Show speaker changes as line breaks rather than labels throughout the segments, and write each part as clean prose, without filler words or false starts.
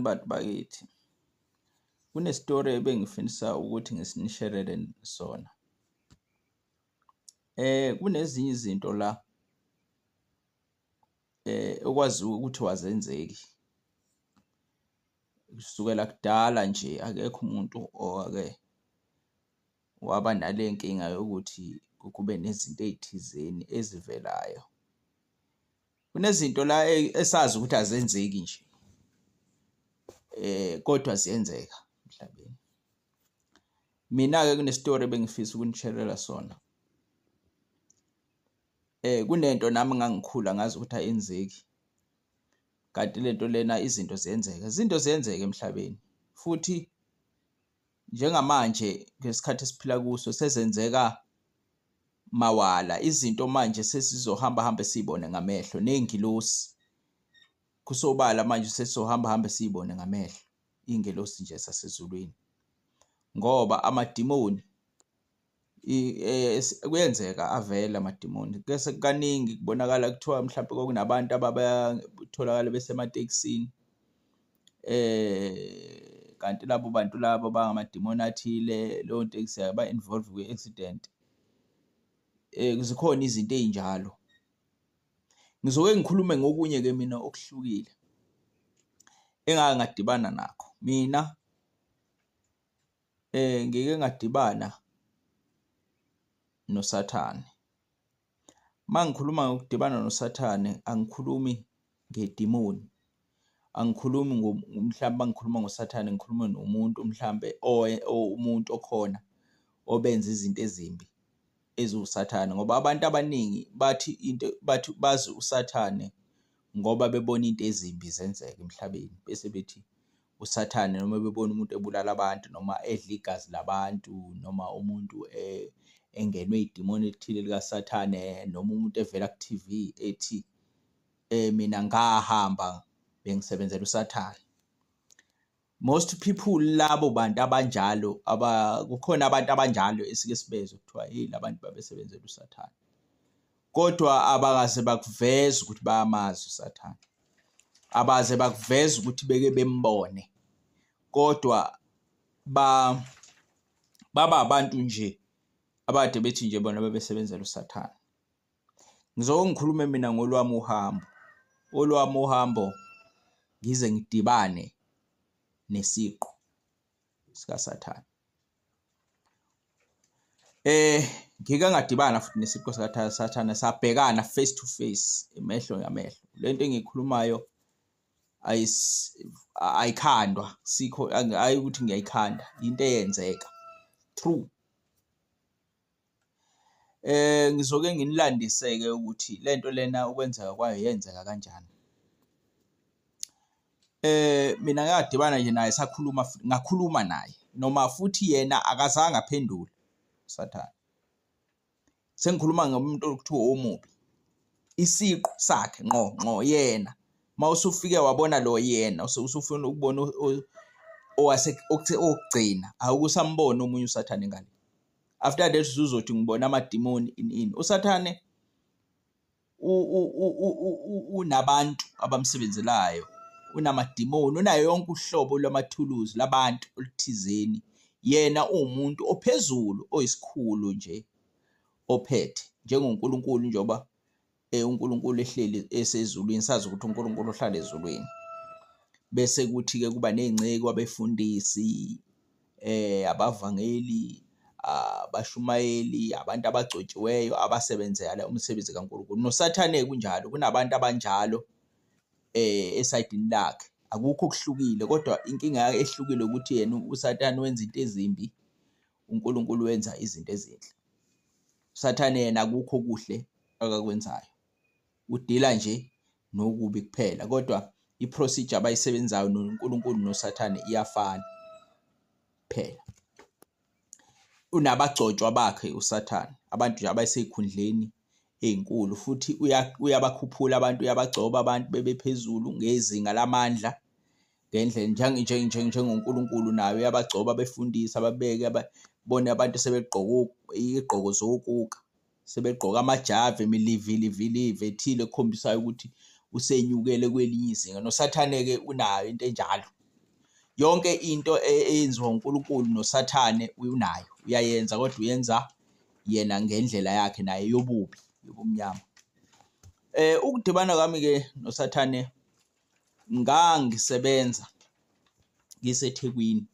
Sanibonani bantu bakithi. Kunestori ebengifisa ukuthi nginisherele sona. Kunezinye izinto la okwaziwa ukuthi wazenzeki. Kusukela kudala nje akekho umuntu owake waba nale nkinga yokuthi kube nezinto ey'thizeni ezivelayo. Kunezinto la esazi ukuthi azenzeki nje kodwa ziyenzeka emhlabeni. Mina-ke kunestori ebengifisa ukunisherela sona. Kunento nami engangikhula ngazi ukuthi ayenzeki, kanti le nto lena izinto ziyenzeka. Izinto ziyenzeka emhlabeni futhi njengamanje ngesikhathi esiphila kuso sezenzeka mawala. Izinto manje sesizohamba hambe siy'bone ngamehlo ney'ngilosi kusobala manje sesizohamba hambe siy'bone ngamehlo iy'ngelosi nje zasezulwini ngoba amadimoni kuyenzeka avele amadimoni. Bese kukaningi kubonakala kuthiwa mhlampe kwakunabantu ababatholakala besematekisini kanti labo bantu labo bangamadimoni athile, leyo tekisi yaba-involve kwi-accident. Zikhona izinto ey'njalo. Ngizoke ngikhulume ngokunye-ke mina okuhlukile engake ngadibana nakho. Mina ngike ngadibana noSathane. Uma ngikhuluma ngokudibana noSathane angikhulumi ngedimoni, angikhulumi mhlampe uma ngikhuluma ngoSathane ngikhuluma nomuntu mhlampe umuntu okhona obenza izinto ezimbi eziwuSathane ngoba abantu abaningi bathi into bathi bazi uSathane ngoba bebona into ezimbi zenzeka emhlabeni bese bethi uSathane noma bebona umuntu ebulala abantu noma edla igazi labantu noma umuntu engenwe idimoni elithile likaSathane noma umuntu evela ku-T_V ethi mina ngahamba bengisebenzela uSathane. Most people labo bantu abanjalo aba kukhona abantu abanjalo esike sibezwe kuthiwa hey labantu babesebenzela uSathane. Kodwa abakaze bakuveze ukuthi bayamazi uSathane. Abaze bakuveze ukuthi beke bembone. Kodwa ba baba abantu nje abade bethi nje bona babesebenzela uSathane. Ngizoke ngikhulume mina ngolwami uhambo. Olwami uhambo ngize ngidibane nesiqu sikaSathane. Ngike ngadibana futhi nesiqu sikaSathane sabhekana face to face, imehlo ngamehlo. Le nto engiyikhulumayo ayikhandwa, sikho hhayi ukuthi ngiyayikhanda, into eyenzeka true. Ngizoke nginilandise-ke ukuthi le nto lena ukwenzeka kwayo yenzeka kanjani. Mina ngadibana nje naye sakhuluma ngakhuluma naye noma futhi yena akazange aphendule uSathane. Sengikhuluma ngomuntu okuthiwa omubi, isiqu sakhe ngqo ngqo yena. Uma usufike wabona lo yena usufuna ukubona owase owokugcina awukusamboni omunye uSathane ngale. After that usuzothi ngibona amadimoni ini ini. USathane unabantu abamsebenzelayo, unamadimoni, unayo yonke uhlobo lwamathuluzi labantu oluthizeni. Yena uwumuntu ophezulu oyisikhulu nje ophethe njengoNkulunkulu njengoba uNkulunkulu ehleli esezulwini, sazi ukuthi uNkulunkulu uhlala ezulwini. Bese kuthi-ke kuba ney'nceku, abefundisi, abavangeli, abashumayeli, abantu abagcotshiweyo abasebenzela umsebenzi kaNkulunkulu. NoSathane-ke kunjalo, kunabantu abanjalo esayidini lakhe. Akukho okuhlukile kodwa inkinga ehlukile ukuthi yena uSathane wenza into ezimbi, uNkulunkulu wenza izinto ezinhle. USathane yena akukho okuhle akakwenzayo, udila nje nokubi kuphela kodwa i-procedure abayisebenzayo noNkulunkulu noSathane iyafana kuphela. Unabagcotshwa bakhe uSathane, abantu nje abaseyikhundleni ey'nkulu futhi uyabakhuphula abantu, uyabagcoba abantu bebephezulu ngezinga lamandla ngendlela njengoNkulunkulu naye uyabagcoba abefundisi ababeke bona abantu sebegqoke iy'gqoko zokuka, sebegqoke amajavi emilivilivilivi ethile ekhombisayo ukuthi usenyukele kwelinye izinga. NoSathane-ke unayo into enjalo. Yonke into eyenziwa uNkulunkulu noSathane unayo, uyayenza kodwa uyenza yena ngendlela yakhe naye yobubi, yobumnyama. Ukudibana kwami-ke noSathane ngangisebenza ngiseThekwini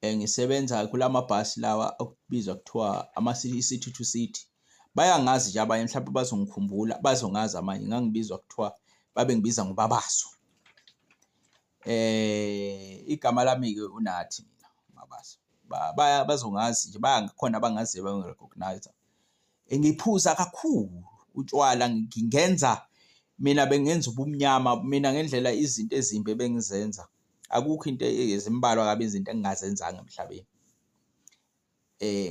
ngisebenza kulamabhasi lawa okubizwa kuthiwa ama-City to City. Bayangazi nje abanye mhlawumpe bazongikhumbula, bazongazi amanye, ngangibizwa kuthiwa babengibiza ngoBabaso. Igama lami-ke uNathi mina Mabaso. Bazongazi nje khona abangaziyo bangi-recognise-a. Ngiphuza kakhulu utshwala ngingenza mina bengenza ubumnyama mina ngendlela izinto ezimbi ebengizenza akukho into zimbalwa kabi izinto engingazenzanga emhlabeni.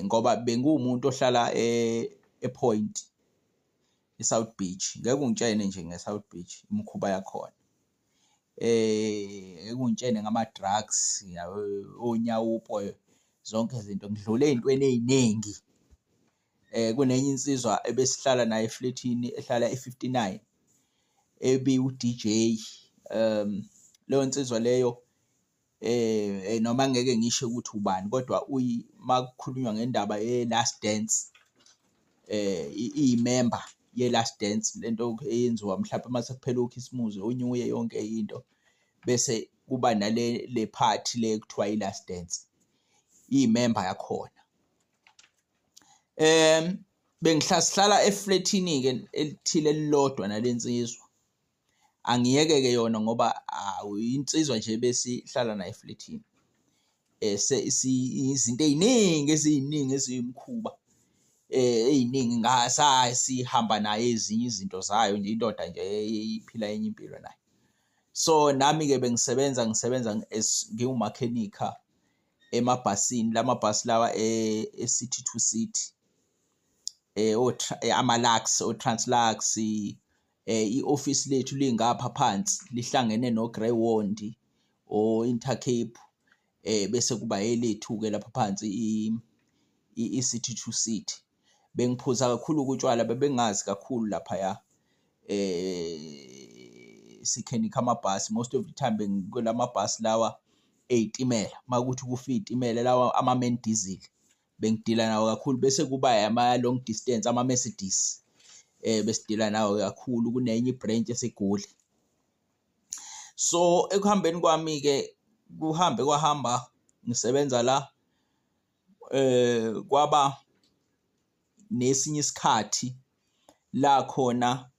Ngoba bengiwumuntu ohlala e-Point, e-South Beach. Ngeke ungitshene nje nge-South Beach imikhuba yakhona. Ngeke ungitshene ngama-drugs, onyawupe, zonke izinto. Ngidlule ey'ntweni ey'ningi. Kunenye insizwa ebesihlala nayo eflethini ehlala e-fifty nine, ebiwu-D_J. Leyo nsizwa leyo noma ngeke ngisho ukuthi ubani kodwa uma kukhulunywa ngendaba ye-last dance, iyimemba ye-last dance, le nto eyenziwa mhlampe uma sekuphele ukhisimuzi, o-New Year, yonke into bese kuba nale le phathi le ekuthiwa i-last dance, iyimemba yakhona. Sihlala eflethini-ke elithile elilodwa nale nsizwa. Angiyeke-ke yona ngoba insizwa nje ebesihlala nayo eflethini. Izinto ey'ningi eziningi eziyimikhuba ey'ningi sasihamba nayo ezinye izinto zayo nje indoda nje eyiphila enye impilo nayo. So, nami-ke bengisebenza ngisebenza as ngiwumakhenikha emabhasini, la mabhasi lawa e-City to City, ama-Lux, o-Translux. I-ofisi lethu lingapha phansi lihlangene no-Greyhound, o-Intercape, bese kuba elethu-ke lapha phansi i-City to City. Bengiphuza kakhulu-ke utshwala, bebengazi kakhulu laphaya sikhenikha amabhasi, most of the time bengikwela mabhasi lawa ey'timela, uma kuwukuthi kufa iy'timela lawa ama-man diesel, bengidila nawo kakhulu. Bese kuba ama-long distance, ama-Mercedes, besidila nawo kakhulu, kunenye i-branch eseGoli. So, ekuhambeni kwami-ke kuhambe kwahamba ngisebenza la, kwaba nesinye isikhathi la khona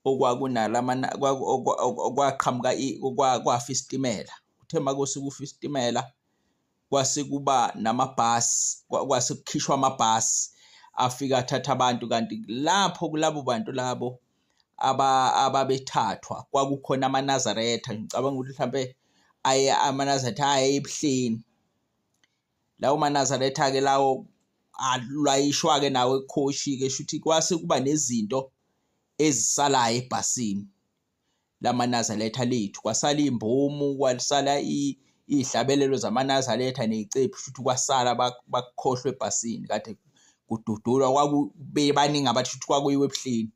okwaqhamuka kwafa isitimela. Kuthe uma kufa isitimela kwase kuba namabhasi, kwase kukhishwa amabhasi afike athatha abantu kanti lapho kulabo bantu labo ababethathwa kwakukhona amaNazaretha. Ngicabanga ukuthi mhlampe aye amaNazaretha aye eBuhleni. Lawo maNazaretha-ke lawo alayishwa-ke nawo ekhoshi-ke shuthi kwase kuba nezinto ezisalayo ebhasini lamaNazaretha lethu. Kwasala iy'mbomu, kwasala iy'hlabelelo zamaNazaretha ney'cephu shuthi kwasala bakukhohlwa ebhasini kade kududulwa kwakubebaningi abathi shuthi kwakuyiwa eBuhleni.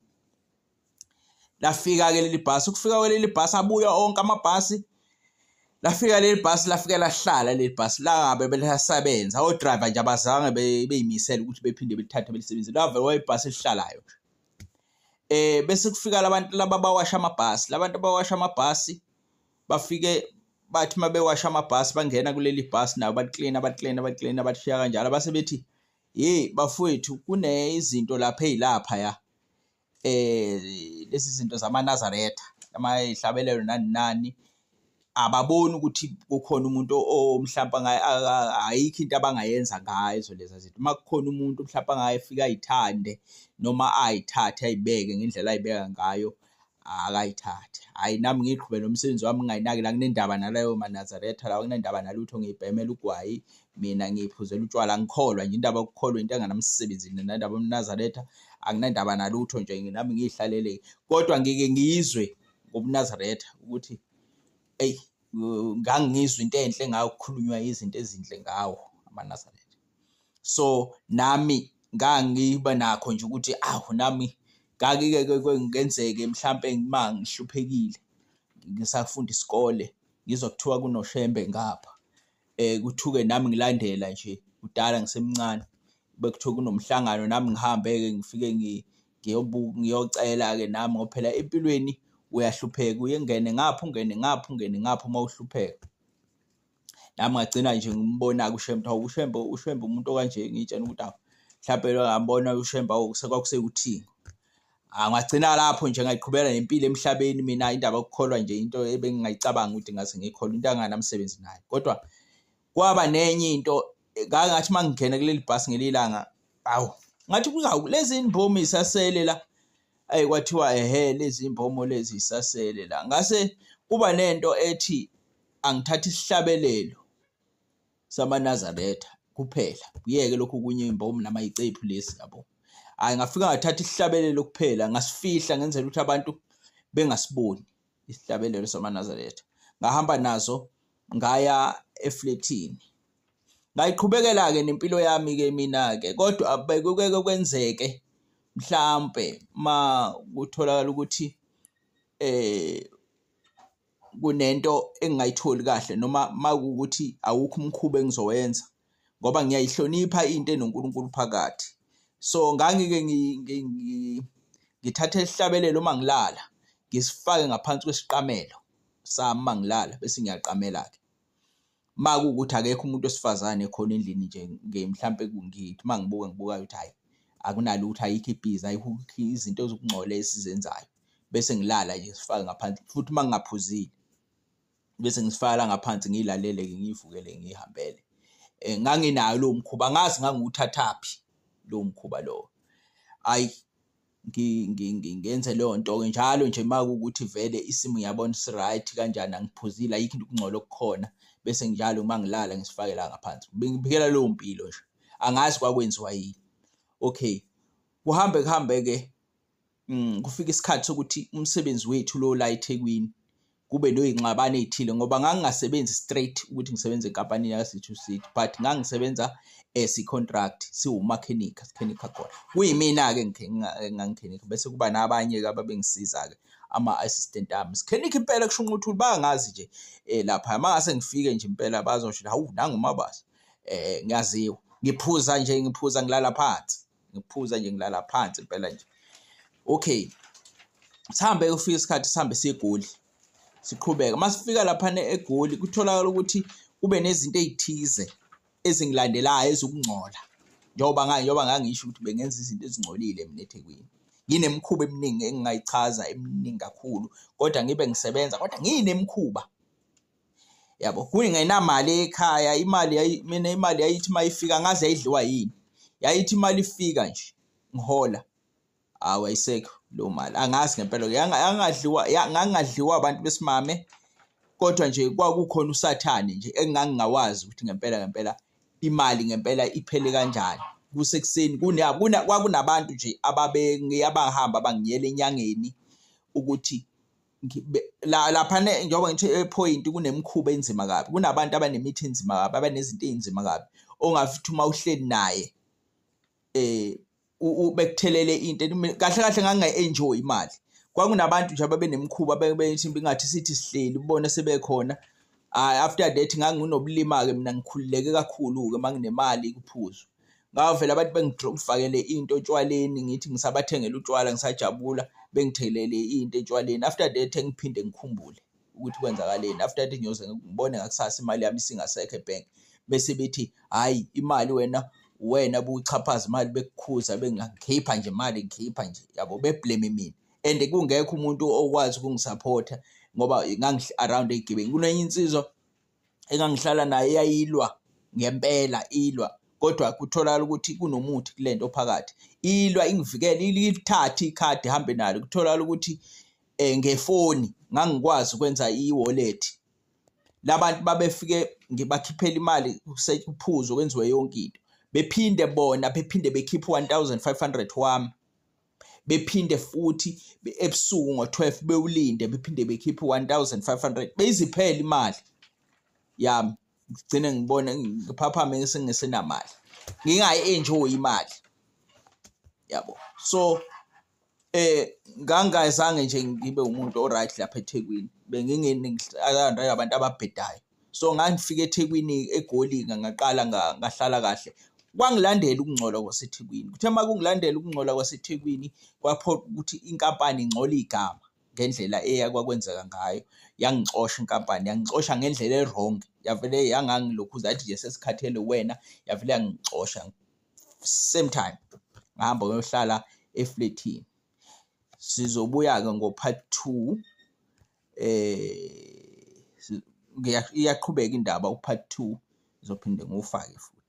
Lafika-ke leli bhasi, ukufika kwaleli bhasi abuya onke amabhasi. Lafika leli bhasi lafike lahlala leli bhasi langabe belisasebenza, o-driver nje abazange bey'misele ukuthi bephinde belithathe belisebenzise, lavele kwayibhasi elihlalayo nje. Bese kufika labantu laba abawasha amabhasi, la bantu abawasha amabhasi bafike bathi uma bewasha amabhasi bangena kuleli bhasi nabo baliklina baliklina baliklina balishiya kanjalo, base bethi hheyi bafowethu kunezinto lapha ey'laphaya lezi zinto zamaNazaretha, amayihlabelelo nani nani, ababoni ukuthi kukhona umuntu mhlampe ayikho into abangayenza ngazo leza zinto. Uma kukhona umuntu mhlampe angayifika ay'thande noma ay'thathe ay'beke ngendlela ay'beka ngayo, akayithathe. Hhayi nami ngiy'qhubele umsebenzi wami ngingayinaki la, anginendaba nalayo maNazaretha lawa, anginandaba nalutho, ngiy'bhemela ugwayi mina ngiy'phuzela utshwala, angikholwa nje indaba yokukholwa into enganamsebenzi nendaba yobuNazaretha, anginandaba nalutho nje nami ngiy'hlalele. Kodwa ngike ngizwe ngobuNazaretha ukuthi eyi ngangizwa into enhle ngawo, kukhulunywa izinto ezinhle ngawo amaNazaretha. So, nami ngangiba nakho nje ukuthi awu nami ngakike ngenzeke mhlampe uma ngihluphekile ngisafunda isikole. Ngizwa kuthiwa kunoShembe ngapha kuthuke nami ngilandela nje kudala ngisemncane bekuthiwa kunomhlangano nami ngihambe-ke ngifike ngiyocela-ke nami ngoba phela empilweni uyahlupheka uye ungene ngapha ungene ngapha ungene ngapha uma uhlupheka. Nami ngagcina nje ngimbona-ke uShembe hawu uShembe uShembe umuntu okanje ngiy'tshela ukuthi hawu mhlampe ngambona uShembe hawu sekwakusewuthingo. Ngagcina lapho nje ngayiqhubela nempilo emhlabeni mina indaba yokukholwa nje into ebengingayicabangi ukuthi ngase ngiyikholwe into anganamsebenzi nayo. Kodwa kwaba nenye into ngangathi uma ngingena kuleli bhasi ngelinye ilanga, hawu ngathi lezi iy'mbomi y'sasele la. Eyi kwathiwa ehhe lezi iy'mbomo lezi y'sasele la. Ngase kuba nento ethi angithathe isihlabelelo samaNazaretha kuphela, ngiyeke lokhu okunye iy'mbomo nama yicephu lesi yabo. Hhayi ngafika ngathatha isihlabelelo kuphela ngasifihla ngenzela ukuthi abantu bengasiboni isihlabelelo samaNazaretha. Ngahamba nazo ngaya eflethini. Ngayiqhubekela-ke nempilo yami-ke mina-ke kodwa bekuke kwenzeke mhlampe uma kutholakala ukuthi kunento engingayitholi kahle noma makuwukuthi awukho umkhuba engizowenza ngoba ngiyayihlonipha into enoNkulunkulu phakathi. So ngangike ngithathe isihlabelelo uma ngilala ngisifake ngaphansi kwesiqamelo sami uma ngilala bese ngiyaqamela-ke. Uma kuwukuthi akekho umuntu wesifazane khona endlini nje mhlampe ngithi uma ngibuka ngibuka ukuthi hhayi akunalutho ayikho ibhizi ayikho izinto zokungcola esizenzayo bese ngilala nje ngisifake ngaphansi futhi uma ngingaphuzile bese ngisifaka la ngaphansi ngiyilalele-ke ngiyivukele ngiyihambele. Nganginawo lowo mkhuba angazi ngangiwuthathaphi lowo mkhuba lowo. Hhayi ngenze leyo nto-ke njalo nje uma kuwukuthi vele isimo ngiyabona si-right kanjani angiphuzile ayikho into ukungcola okukhona bese njalo uma ngilala ngisifake la ngaphansi. Bengiphila leyo mpilo nje angazi kwakwenziwa yini. Okay, kuhambe kuhambe-ke kufike isikhathi sokuthi umsebenzi wethu lo la eThekwini kube noyingxabano ey'thile ngoba ngangingasebenzi straight ukuthi ngisebenze enkampanini yaka-C to C but ngangisebenza as i-contract siwumakhenikha sikhenikha khona. Kuyimina-ke engangikhenikha bese kuba nabanye-ke ababengisiza-ke ama-assistant ami. Sikhenikha impela kushunqa uthuli bayangazi nje lapha uma ngase ngifike nje impela bazosho hawu nangu uMabasa ngiyaziwa. Ngiphuza nje ngiphuza ngilala phansi. Ngiphuza nje ngilala phansi impela nje. Okay, sihambe kufika isikhathi sihambe siye eGoli siqhubeka. Uma sifika laphana eGoli kutholakala ukuthi kube nezinto ey'thize ezingilandelayo ezokungcola njengoba njengoba ngangisho ukuthi bengenza izinto ezingcolile mina eThekwini. Nginemikhuba eminingi engingayichaza eminingi kakhulu kodwa ngibe ngisebenza kodwa nginemikhuba. Yabo kungenamali ekhaya imali mina imali yayithi uma ifika angazi yayidliwa yini. Yayithi imali ifika nje ngihola, hawu ayisekho leyo mali. Angazi ngempela yangadliwa ngangingadliwa abantu besimame kodwa nje kwakukhona usathane nje engangingawazi ukuthi ngempela ngempela imali ngempela iphele kanjani. Kusekuseni kwakunabantu nje abahamba bangiyela enyangeni ukuthi laphana njengoba ngithi ephoyinti kunemikhuba enzima kabi, kunabantu abanemithi enzima kabi, abanezinto ey'nzima kabi ongathi uma uhleli naye bekuthelele into kahle kahle ngangingayi-enjoy imali. Kwakunabantu nje ababenemikhuba bethi ingathi sithi sihleli ubone sebekhona. Hhayi after that nganginobulima-ke mina ngikhululeke kakhulu-ke uma nginemali kuphuzwa. Ngavele abantu bengifakele into otshwaleni ngithi ngisabathengela utshwala ngisajabula bengithelele into etshwaleni. After that ngiphinde ngikhumbule ukuthi kwenzakaleni, after that ngiyoze ngibone ngakusasa imali yami isingasekho ebhenki. Bese bethi hhayi imali wena uwena obuwuxhaphaza imali bekukhuza bengikhipha nje imali ngikhipha nje yabo be-blame mina and kungekho umuntu okwazi ukungisaphotha ngoba ngangi-around ey'gebengu. Kunenye insizwa engangihlala naye eyayilwa ngempela ilwa kodwa kutholakala ukuthi kunomuthi kule nto phakathi. Ilwa ingivikele ilithathe ikhadi ihambe nalo kutholakala ukuthi ngefoni ngangikwazi ukwenza i-wallet. La bantu babefike ngibakhiphele imali kuphuzwe kwenziwe yonke into. Bephinde bona bephinde bekhiphe u-one thousand five hundred wami. Bephinde futhi ebusuku ngo-12 bewulinde bephinde bekhiphe u-1,500 beyiziphele imali yami. Ngigcine ngibone ngiphaphame sengingesenamali ngingayi-enjoy imali yabo. So Ngangingazange nje ngibe umuntu o-right lapha eThekwini, abantu ababhedayo. So, ngangifika eThekwini eGoli ngaqala ngahlala kahle. Kwangilandela ukungcola kwaseThekwini. Kuthe uma kungilandela ukungcola kwaseThekwini kwaphoqa ukuthi inkampani ingcole igama ngendlela eyakwakwenzeka ngayo. Yangixosha inkampani, yangixosha ngendlela e-wrong, yavele yangangilokhuza yathi nje sesikhathele uwena, yavele yangixosha. Same time ngahamba ngayohlala eflethini. Sizobuya-ke ngo-part 2 iyaqhubeka indaba u-part 2 ngizophinde ngiwufake futhi.